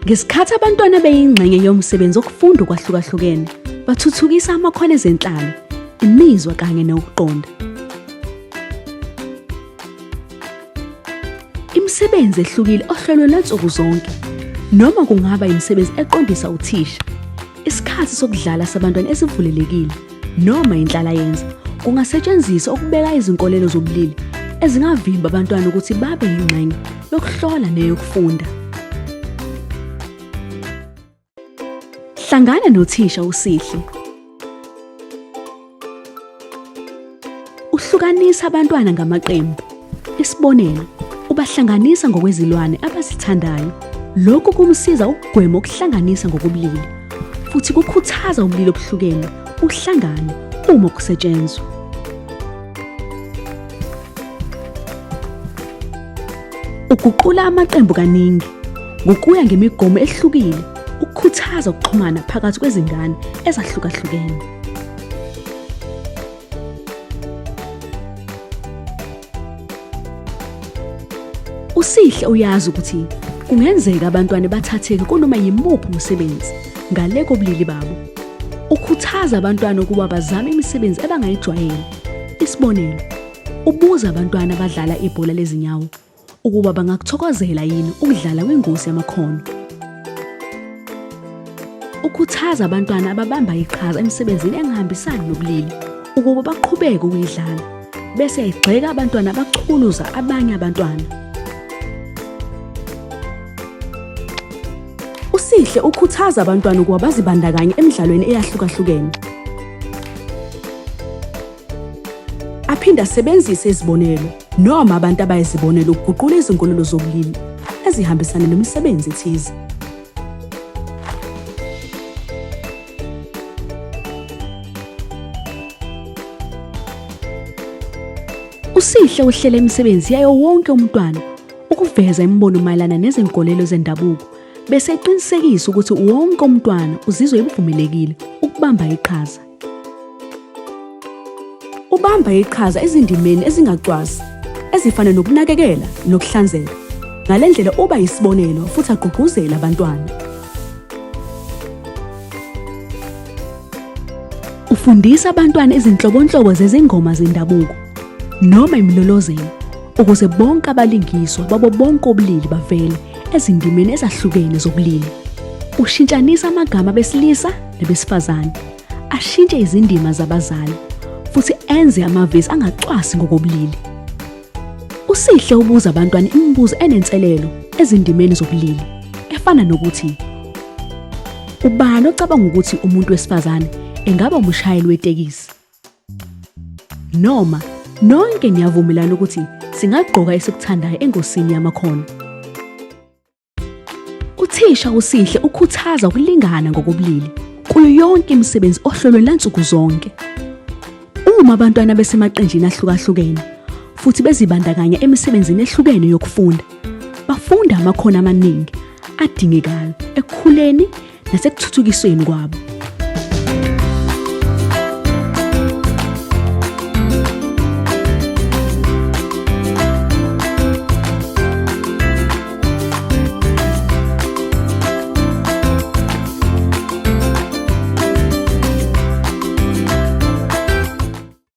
Ngesikhathi abantwana beyingxenye yomsebenzi wokufunda okwahlukahlukene, bathuthukisa amakhono ezenhlalo, imizwa kanye nokuqonda. Imisebenzi ehlukile ohlelweni lwansuku zonke, noma kungaba imisebenzi eqondisa uthisha, isikhathi sokudlala sabantwana esivulelekile noma inhlalayenza kungasetshenziswa ukubeka izinkolelo zobulili ezingavimba abantwana ukuthi babe yingxenye yokuhlola neyokufunda. Hlangana nothisha uSihle. Uhlukanisa abantwana ngamaqembu. Isibonelo, ubahlanganisa ngokwezilwane abazithandayo. Lokhu kumsiza ukugwema ukuhlanganisa ngokobulili futhi kukhuthaza ubulili obuhlukene uhlangane uma kusetshenzwa. Uguqula amaqembu kaningi ngokuya ngemigomo ehlukile ukukhuthaza ukuxhumana phakathi kwezingane ezahlukahlukene. USihle uyazi ukuthi kungenzeka abantwana bathatheke kunoma yimuphi umsebenzi ngale kobulili babo. Ukhuthaza abantwana ukuba bazame imisebenzi abangayijwayele. Isibonelo, ubuza abantwana abadlala ibhola lezinyawo ukuba bangakuthokozela yini ukudlala kwingosi yamakhono. Ukhuthaza abantwana ababamba iqhaza emisebenzini engahambisani nobulili ukuba baqhubeke ukuyidlala bese egxeka abantwana abachukuluza abanye abantwana. USihle ukhuthaza abantwana ukuba bazibandakanye emidlalweni eyahlukahlukene. Aphinde asebenzise izibonelo noma abantu abayizibonelo ukuguqula izinkolelo zobulili ezihambisana nemisebenzi ethize. USihle uhlela imisebenzi yayo wonke umntwana ukuveza imibono mayelana nezinkolelo zendabuko bese eqinisekisa ukuthi wonke umntwana uzizwa evumelekile ukubamba iqhaza. Ubamba iqhaza ezindimeni ezingacwasi ezifana nokunakekela nokuhlanzeka. Ngale ndlela uba yisibonelo futhi agqugquzele abantwana. Ufundisa abantwana izinhlobonhlobo zezingoma zendabuko noma imilolozelo ukuze bonke abalingiswa babo bonke ubulili bavele ezindimeni ezahlukene zobulili. Ushintshanisa amagama abesilisa nabesifazane, ashintshe izindima zabazali futhi enze amavesi angacwasi ngokobulili. USihle ubuza abantwana imibuzo enenselelo ezindimeni zobulili efana nokuthi ubani ocabanga ukuthi umuntu wesifazane engaba umshayeli wetekisi? Noma nonke niyavumelana ukuthi singagqoka esikuthandayo engosini yamakhono. Uthisha uSihle ukhuthaza ukulingana ngokobulili kuyo yonke imisebenzi ohlelweni lansuku zonke. Uma abantwana besemaqenjini ahlukahlukene futhi bezibandakanya emisebenzini ehlukene yokufunda, bafunda amakhono amaningi adingekayo ekukhuleni nasekuthuthukisweni kwabo.